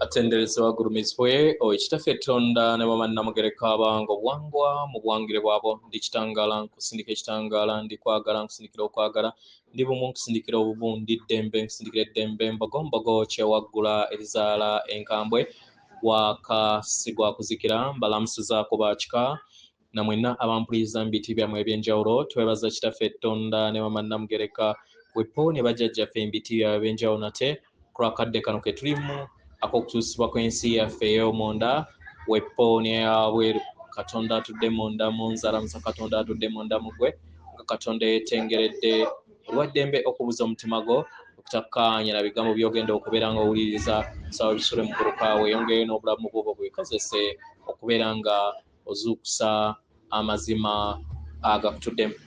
Atenderezebwa agulumizibwe oyo Kitaffe Tonda ne Maama Nnamugereka abanga obuwangwa mu buwangire bwabwo. Ndi kitangaala nkusindika ekitangaala, ndi kwagala nkusindikira okwagala, ndi bumu nkusindikira obumu, ndi ddembe nkusindikira eddembe, mbogo mbogo kyewaggula erizaala enkambwe, gwaka si gwa kuzikira. Mbalamusizaako ba kika na mwenna abampuliriza mu biti byammwe eby'enjawulo. Twebaza Kitaffe Tonda ne Maama Nnamugereka wepo ne bajjajjaffe mu biti byabwe eby'enjawulo nate ku lw'akadde kano ke tulimu ak'okutuusibwa kw'ensi yaffe ey'omunda wepo n'eyabweru. Katonda atudde munda mu nze alamusa Katonda atudde munda mu ggwe, nga Katonda yeetengeredde olw'eddembe okubuza omutima gwo okutakkaanya na bigambo by'ogenda okubeera nga owuliriza. Nsaba bisule mu kuluka weeyongereyo n'obulamu bwo bwekozese okubeera nga ozuukusa amazima agakutuddemu.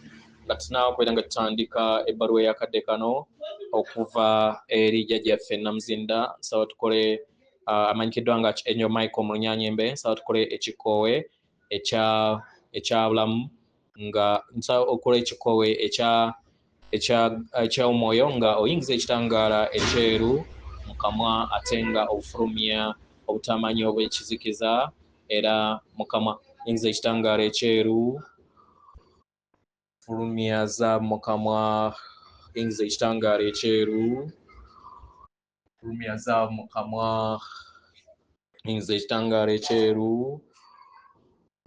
Nga tunaawa okubeera nga tutandika ebbaluwa ey'akadde kano okuva eri jjajjaffe Namuzinda, nsaba tukole amanyikiddwa nga Enyo Michael mu Lunyanyembe, nsaba tukole ekikoowe ekya ekya bulamu, nga nsaba okola ekikoowe ekya ekya eky'omwoyo nga oyingiza ekitangaala ekyeru mu kamwa ate nga ofulumya obutamanyi obw'ekizikiza era mu kamwa. Yingiza ekitangaala ekyeru, fulumya zaabu mu kamwa, yingiza ekitangaala ekyeru, fulumya zaabu mu kamwa, yingiza ekitangaala ekyeru,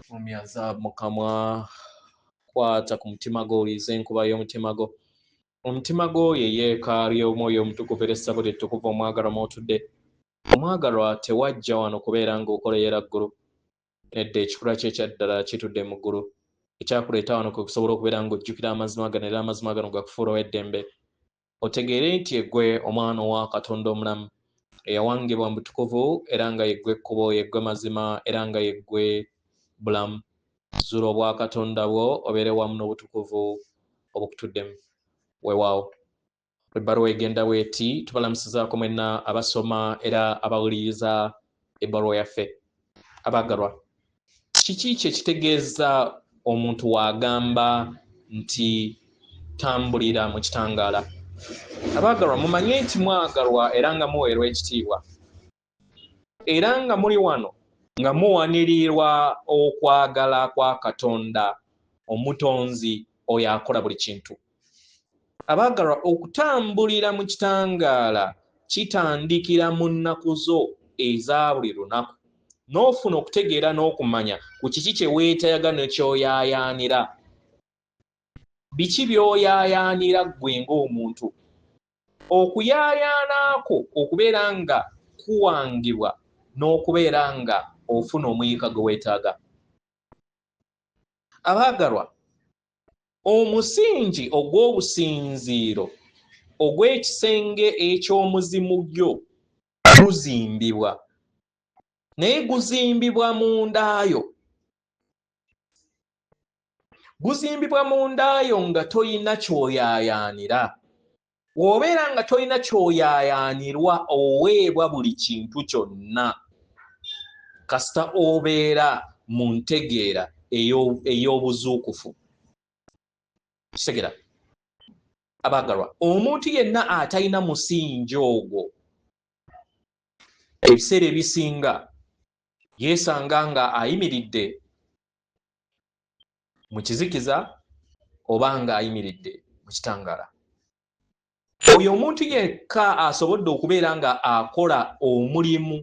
fulumya zaabu mu kamwa. Kwata ku mutima gwo, owulirize enkuba y'omutima gwo. Omutima gwo ye yeekaalu y'Omwoyo Omutukuvu era essabo lye ettukuvu omwagalwa mw'otudde. Omwagalwa, tewajja wano kubeera ng'okolerera ggulu. Nedda, ekikula kyo ekya ddala kitudde mu ggulu. Ekyakuleeta wano kwe kusobola okubeera ng'ojjukira amazima gano era amazima gano gakufuula ow'eddembe. Otegeere nti yeggwe omwana owa Katonda omulamu, eyawangibwa mu butukuvu, era nga yeggwe kkubo, yeggwe mazima, era nga yeggwe bulamu. Zuula obwakatonda bwo obeere wamu n'obutukuvu obukutuddemu. Weewaawo. Ebbaluwa egenda bw'eti, tubalamusizaako mwenna abasoma era abawuliriza ebbaluwa yaffe. Abaagalwa, kiki kye kitegeeza omuntu w'agamba nti tambulira mu kitangaala? Abaagalwa, mumanye nti mwagalwa era nga muweerwa ekitiibwa, era nga muli wano nga muwanirirwa okwagala kwa Katonda Omutonzi oyo akola buli kintu. Abaagalwa, okutambulira mu kitangaala kitandikira mu nnaku zo eza buli lunaku, n'ofuna okutegeera n'okumanya ku kiki kye weetaaga ne ky'oyaayaanira. Biki by'oyaayaanira ggwe ng'omuntu? Okuyaayaana kwo okubeera nga kuwangibwa n'okubeera nga ofuna omuyika gwe weetaaga. Abaagalwa, omusingi ogw'obusinziiro ogw'ekisenge eky'omuzimu gyo guzimbibwa, naye guzimbibwa munda yo. Guzimbibwa munda yo nga tolina ky'oyaayaanira. W'obeera nga tolina ky'oyaayaanirwa, oweebwa buli kintu kyonna kasita obeera mu ntegeera ey'obuzuukufu. Kitegera? Abaagalwa, omuntu yenna atalina musingi ogwo ebiseera ebisinga yeesanga nga ayimiridde mu kizikiza oba ng'ayimiridde mu kitangaala. Oyo omuntu yekka asobodde okubeera nga akola omulimu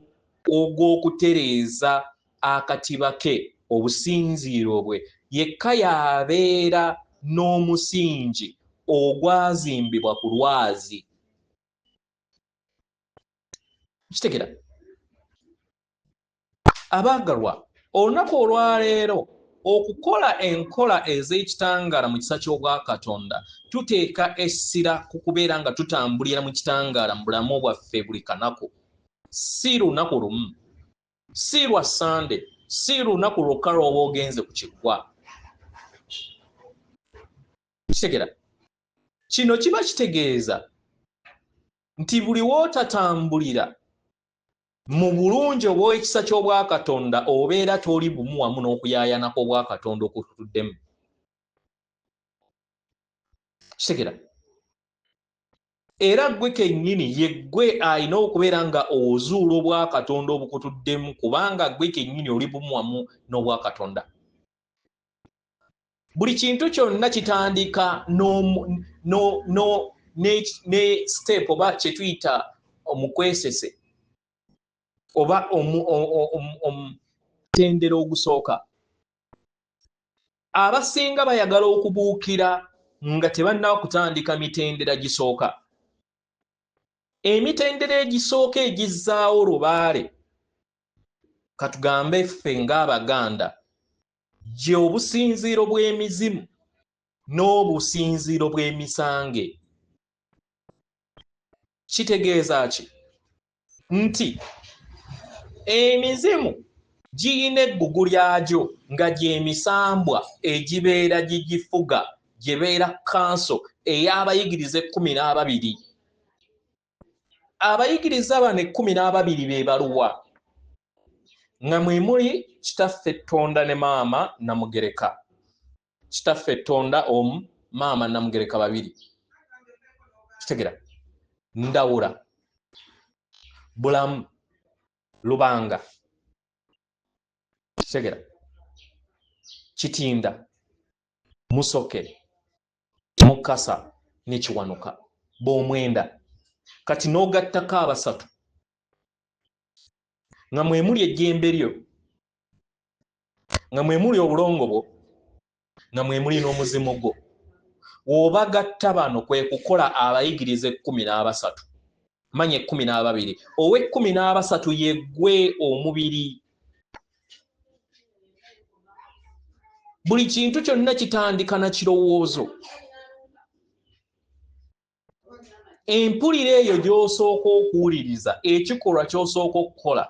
ogw'okutereeza akatiba ke, obusinziiro bwe, yekka y'abeera n'omusingi ogwazimbibwa ku lwazi. Kitegera? Abaagalwa, olunaku olwaleero okukola enkola ez'ekitangaala mu kisa ky'Obwakatonda, tuteeka essira ku kubeera nga tutambulira mu kitangaala mu bulamu bwaffe buli kanaku. Si lunaku lumu, si lwa Ssande, si lunaku lwokka lw'oba ogenze ku kiggwa. Kitegera? Kino kiba kitegeeza nti buli w'otatambulira mu bulungi obw'ekisa ky'Obwakatonda obeera toli bumu wamu n'okuyaayaana kw'Obwakatonda okutuddemu. Kitegera? Era ggwe kennyini ye ggwe alina okubeera nga ozuula obwakatonda obukutuddemu, kubanga ggwe kennyini oli bumu wamu n'obwakatonda. Buli kintu kyonna kitandika ne step oba kye tuyita omukwesese oba omutendera ogusooka. Abasinga bayagala okubuukira nga tebannaba kutandika mitendera gisooka. Emitendera egisooka egizzaawo lubaale, katugambe ffe ng'Abaganda, gye obusinziiro bw'emizimu n'obusinziiro bw'emisange. Kitegeeza ki? Nti emizimu giyina eggugu lyagyo nga gy'emisambwa egibeera gigifuga, gye beera kanso ey'abayigiriza 12. Abayigiriza bano 12 be baluwa? Nga mwe muli Kitaffe Ttonda ne Maama Namugereka. Kitaffe Ttonda omu, Maama Namugereka babiri. Kitegera? Ndawula, Bulamu, Lubanga. Kitegera? Kitinda, Musoke, Mukasa ne Kiwanuka, b'omwenda. Kati n'ogattako abasatu nga mwe muli ejjembe lyo, nga mwe muli obulongo bwo, nga mwe muli n'omuzimu gwo. W'obagatta bano kwe kukola abayigiriza 13, manya 12. Ow'e13 ye ggwe omubiri. Buli kintu kyonna kitandika na kirowoozo. Empulira eyo gy'osooka okuwuliriza, ekikolwa ky'osooka okukola,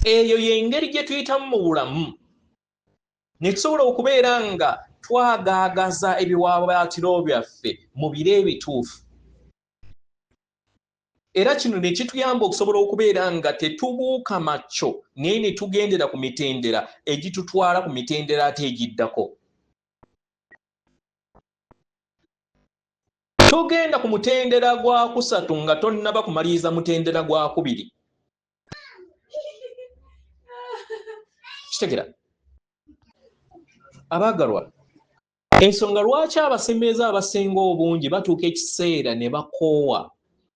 eyo y'engeri gye tuyitamu mu bulamu ne tusobola okubeera nga twagaagaza ebiwaawaatiro byaffe mu biro ebituufu. Era kino ne kituyamba okusobola okubeera nga tetubuuka makyo, naye ne tugendera ku mitendera egitutwala ku mitendera ate egiddako. Togenda ku mutendera gwa kusatu nga tonnaba kumaliriza mutendera gwa kubiri. Kitegera? Abaagalwa, ensonga lwaki abasembeeza abasinga obungi batuuka ekiseera ne bakoowa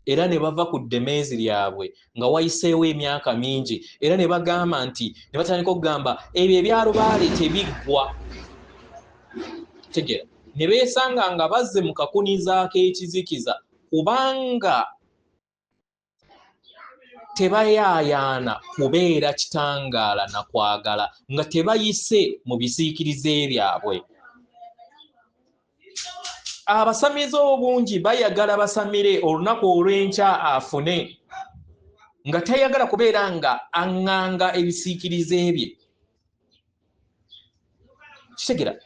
era ne bava ku ddemeezi lyabwe nga wayiseewo emyaka mingi, era ne bagamba nti, ne batandika okugamba ebyo ebyalubaale tebiggwa. Tegera? Ne beesanga nga bazze mu kakuniza ak'ekizikiza, kubanga tebayaayaana kubeera kitangaala na kwagala nga tebayise mu bisiikirize byabwe. Abasamize obungi bayagala basamire olunaku olw'enkya afune, nga tayagala kubeera nga aŋŋanga ebisiikirize bye. Kitegera?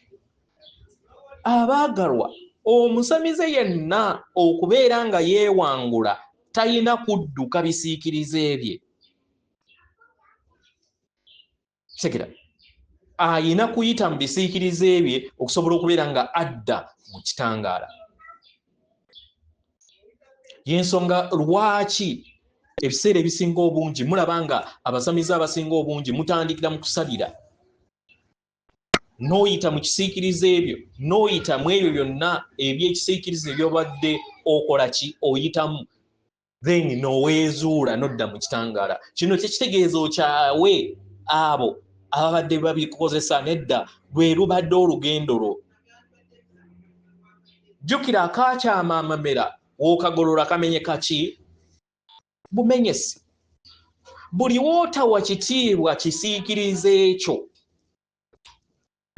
Abaagalwa, omusamize yenna okubeera nga yeewangula talina kudduka bisiikirize bye. Kitegera? Ayina kuyita mu bisiikirize bye okusobola okubeera nga adda mu kitangaala. Y'ensonga lwaki ebiseera ebisinga obungi mulaba nga abasamize abasinga obungi mutandikira mu kusabira, n'oyita mu kisiikirize ebyo, n'oyita mu ebyo byonna eby'ekisiikirize by'obadde okola ki, oyitamu, then n'oweezuula n'odda mu kitangaala. Kino tekitegeeza okyawe abo ababadde babikozesa, nedda, lwe lubadde olugendo lwo. Jjukira akaakyama amamera w'okagolola kamenye kaki bumenyesi. Buli wootawa kitiibwa kisiikirize ekyo,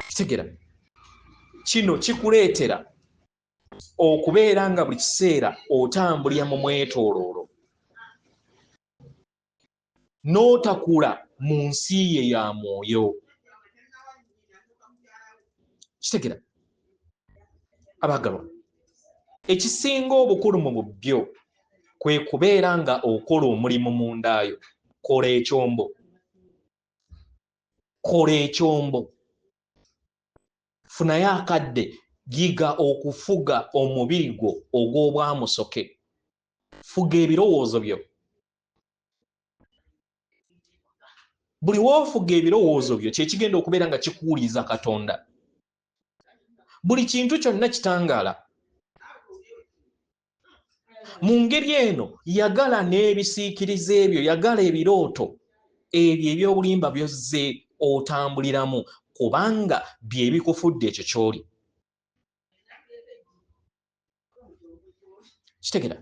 kitegera, kino kikuleetera okubeera nga buli kiseera otambulira mu mwetooloolo n'otakula mu nsi ye ya mwoyo. Kitegera? Abagalwa, ekisinga obukulu mu byo kwe kubeera nga okola omulimu mu ndaayo. Kola ekyombo, kola ekyombo, funayo akadde. Yiga okufuga omubiri gwo ogw'obwamusoke. Fuga ebirowoozo byo. Buli w'ofuga ebirowoozo byo kye kigenda okubeera nga kikuwuliza Katonda. Buli kintu kyonna kitangaala. Mu ngeri eno yagala n'ebisiikirize ebyo, yagala ebirooto ebyo eby'obulimba by'ozze otambuliramu, kubanga bye bikufudde ekyo ky'oli. Kitegera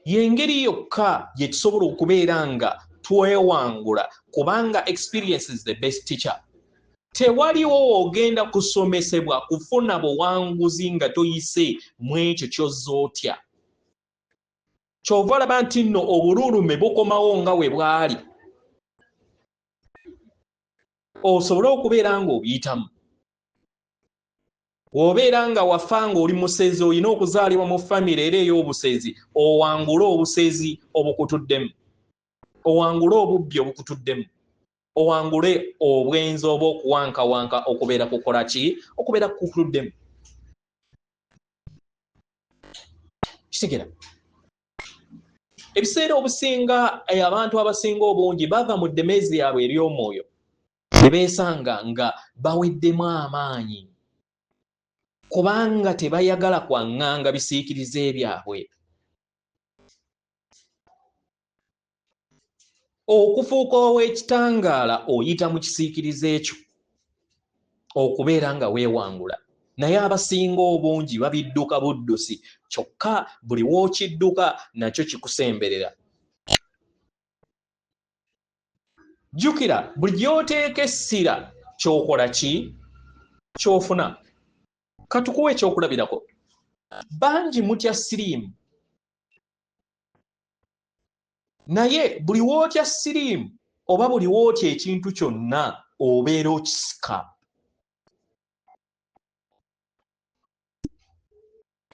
y'engeri yokka gye tusobola okubeera nga twewangula, kubanga experience is the best teacher. Tewaliwo w'ogenda kusomesebwa kufuna buwanguzi nga toyise mu ekyo ky'ozze otya. Ky'ova olaba nti nno obululume bukomawo nga we bwali, osobole okubeera ng'obiyitamu. Bw'obeera nga wafa ng'oli musezi, olina okuzaalibwa mu famire era ey'obusezi, owangule obusezi obukutuddemu, owangule obubbi obukutuddemu, owangule obwenzi oba okuwankawanka okubeera kukola ki, okubeera kukutuddemu. Kitegera ebiseera obusinga abantu abasinga obungi bava mu ddemeezi yaabwe ery'omwoyo ne beesanga nga baweddemu amaanyi, kubanga tebayagala kwaŋŋanga bisiikirize byabwe. Okufuuka ow'ekitangaala oyita mu kisiikirize ekyo okubeera nga weewangula, naye abasinga obungi babidduka buddusi, kyokka buli w'okidduka nakyo kikusemberera. Jjukira buli gy'oteeka essira ky'okola ki ky'ofuna. Katukuwa ekyokulabirako, bangi mutya siriimu, naye buli w'otya siriimu oba buli w'otya ekintu kyonna obeera okisika.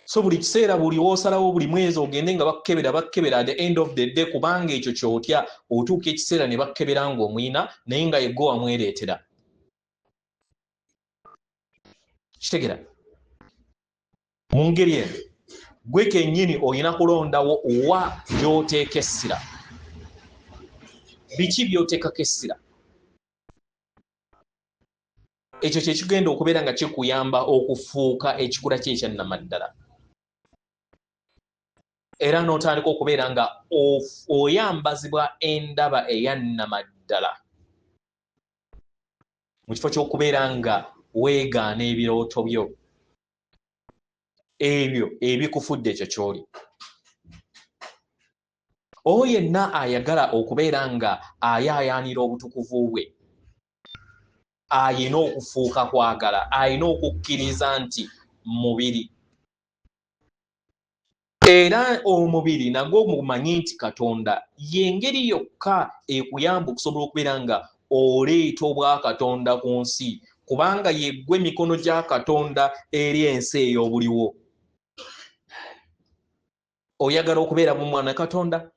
So buli kiseera buli w'osalawo buli mwezi ogende nga bakukebera, bakukebera at the end of the day, kubanga ekyo ky'otya otuuka ekiseera ne bakukebera ng'omuyina, naye nga yegwe wamwereetera. Kitegera mu ngeri eno gwe kennyini olina kulondawo wa gy'oteeka essira, biki by'oteekako essira. Ekyo kye kigenda okubeera nga kikuyamba okufuuka ekikula kye ekyannamaddala, era n'otandika okubeera nga oyambazibwa endaba eyannamaddala mu kifo ky'okubeera nga weegaana ebirooto byo ebyo ebikufudde ekyo ky'oli. Oyo yenna ayagala okubeera nga ayaayaanira obutukuvu bwe ayina okufuuka kwagala, ayina okukkiriza nti mubiri, era omubiri nagwo mumanyi nti Katonda y'engeri yokka ekuyamba okusobola okubeera nga oleeta obwakatonda ku nsi, kubanga yeggwe emikono gya Katonda eri ensi ey'obuliwo. Oyagala okubeera mu mwana Katonda,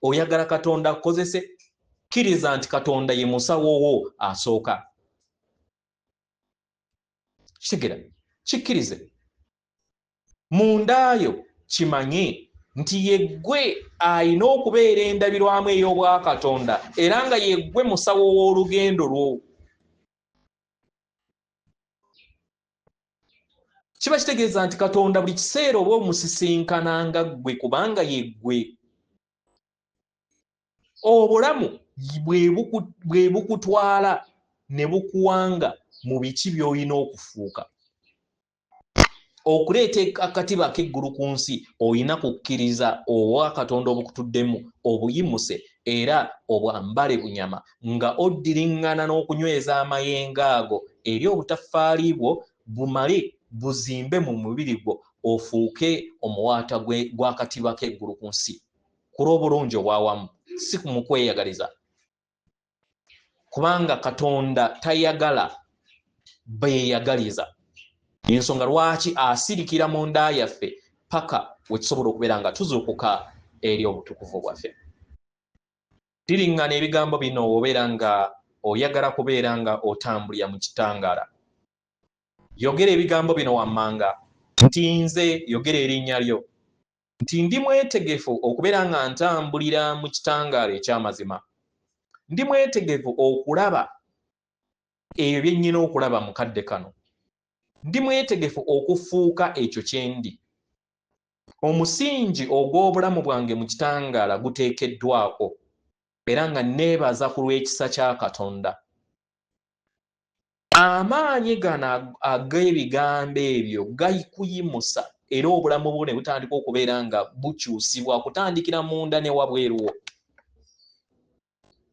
oyagala Katonda akukozese, kkiriza nti Katonda ye musawo wo asooka. Kitegera, kikkirize mundaayo, kimanye nti yeggwe alina okubeera endabirwamu ey'obwakatonda, era nga yeggwe musawo w'olugendo lwo. Kiba kitegeeza nti Katonda buli kiseera oba omusisinkana nga ggwe, kubanga yeggwe. Obulamu bwe bukutwala ne bukuwanga mu biki by'olina okufuuka. Okuleeta akatiba ak'eggulu ku nsi olina kukkiriza obwa Katonda obukutuddemu obuyimuse era obwambale bunyama, nga oddiriŋŋana n'okunyweza amayengo ago eri obutaffaali bwo bumale buzimbe mu mubiri gwo, ofuuke omuwaata gw'akatiba k'eggulu ku nsi ku lw'obulungi obw'awamu, si mu kweyagaliza, kubanga Katonda tayagala beeyagaliza. Ensonga lwaki asirikira mu nda yaffe paka we tusobola okubeera nga tuzuukuka eri obutukuvu bwaffe. Diriŋŋana ebigambo bino obeera nga oyagala kubeera nga otambulira mu kitangaala. Yogera ebigambo bino wammanga nti nze, yogera erinnya lyo nti ndi mwetegefu okubeera nga ntambulira mu kitangaala eky'amazima. Ndi mwetegefu okulaba ebyo bye nnyina okulaba mu kadde kano. Ndi mwetegefu okufuuka ekyo kye ndi. Omusingi ogw'obulamu bwange mu kitangaala guteekeddwako era nga neebaza ku lw'ekisa kya Katonda. Amaanyi gano ag'ebigambo ebyo gakuyimusa era obulamu bwo ne butandika okubeera nga bukyusibwa kutandikira munda ne wabweru wo.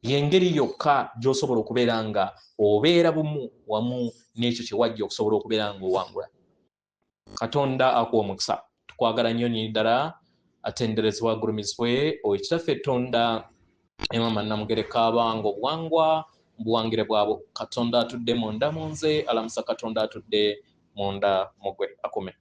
Y'engeri yokka gy'osobola okubeera nga obeera bumu wamu n'ekyo kye wajja okusobola okubeera nga owangula. Katonda akuwa omukisa. Tukwagala nnyo nnyini ddala. Atenderezebwa agulumizibwe oyo Kitaffe Tonda ne Maama Namugereka abanga obuwangwa mu buwangire bwabwo. Katonda atudde munda mu nze alamusa Katonda atudde munda mu gwe akume.